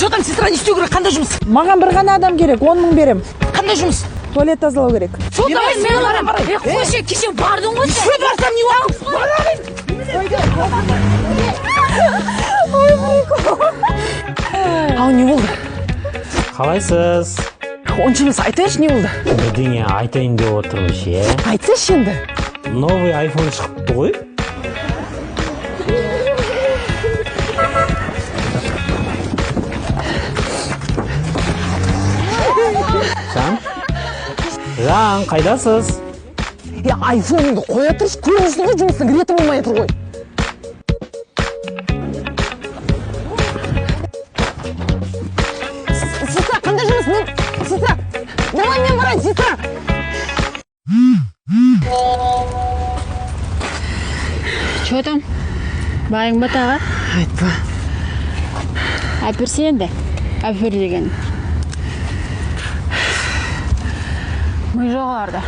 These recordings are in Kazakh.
Че там, сестра, не істеу керек, қандай жұмыс? Маған бір ғана адам керек, 10 мың берем. Қандай жұмыс? Туалет тазалау керек. Все, давай, мен барамын. Е, қойшы, кеше бардың ғой сен. Все, барсам не Ау, не болды? Қалайсыз? Онша емес, айтайыншы, не болды? Бірдеңе айтайын деп отырмын ше. Айтсайшы енді. Новый айфон шығыпты ғой. Жан? Жан, қайдасыз? Е, айфоныңды қоя тұршы, көріп жүрсің ғой, жұмыстың реті болмай тұр ғой. Сестра, қандай жұмыс? Мен, сестра, давай мен барайын, сестра. Че там? Байың ба тағы? Айтпа. Әперсе енді. Әпер деген. Ми жоқ оларда.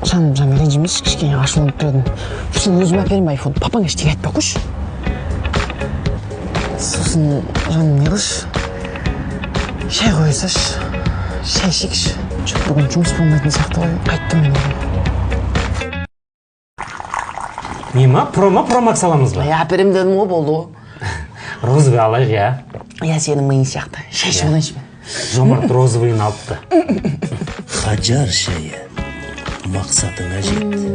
Жаным, жаным, ренжімеші, кішкене ашуланып тұр едім. Все, өзім әперемін айфон. Папаң ештеңе айтпай қойшы. Сосын, жаным, не қылшы? Шай қоя салшы. Шай ішейікші. Жоқ, бүгін жұмыс болмайтын сияқты ғой. Қайттым мен үйге. Не ма? Про ма? Про Макс аламыз ба? Е, әперемін дедім ғой, болды ғой. Розовый алайық, иә. Иә, сенің миың сияқты. Шай ішіп алайыншы мен. Жомарт розовыйын алыпты. Хажар шайы. Мақсатыңа жет.